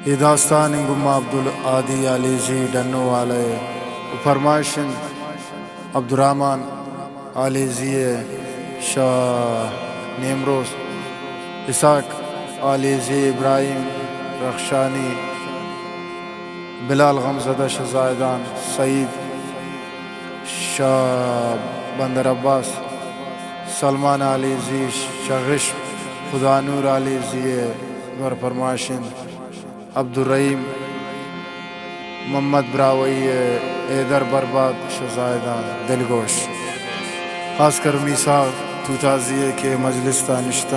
اے داستان انگو ما عبدالہادی آلیزی ڈنو والا ءِ و پرمائش انت عبدالرحمن آلیزی ءِ، شہ نیمروز، اسحاق آلیزی، ابراہیم رخشانی، بلال غمزدہ شہ زاہدان، سعید شہ بندر عباس، سلمان آلیزی شہ غشپ، خدانور آلیزی ءِ بر پرمائش انت، عبدالرحیم محمد براہوئی ءِ، حیدر برباد شہ زاہدان، دلگوش۔ خاص کر میثاق توتازی ءِ کہ مجلس تا نشتہ۔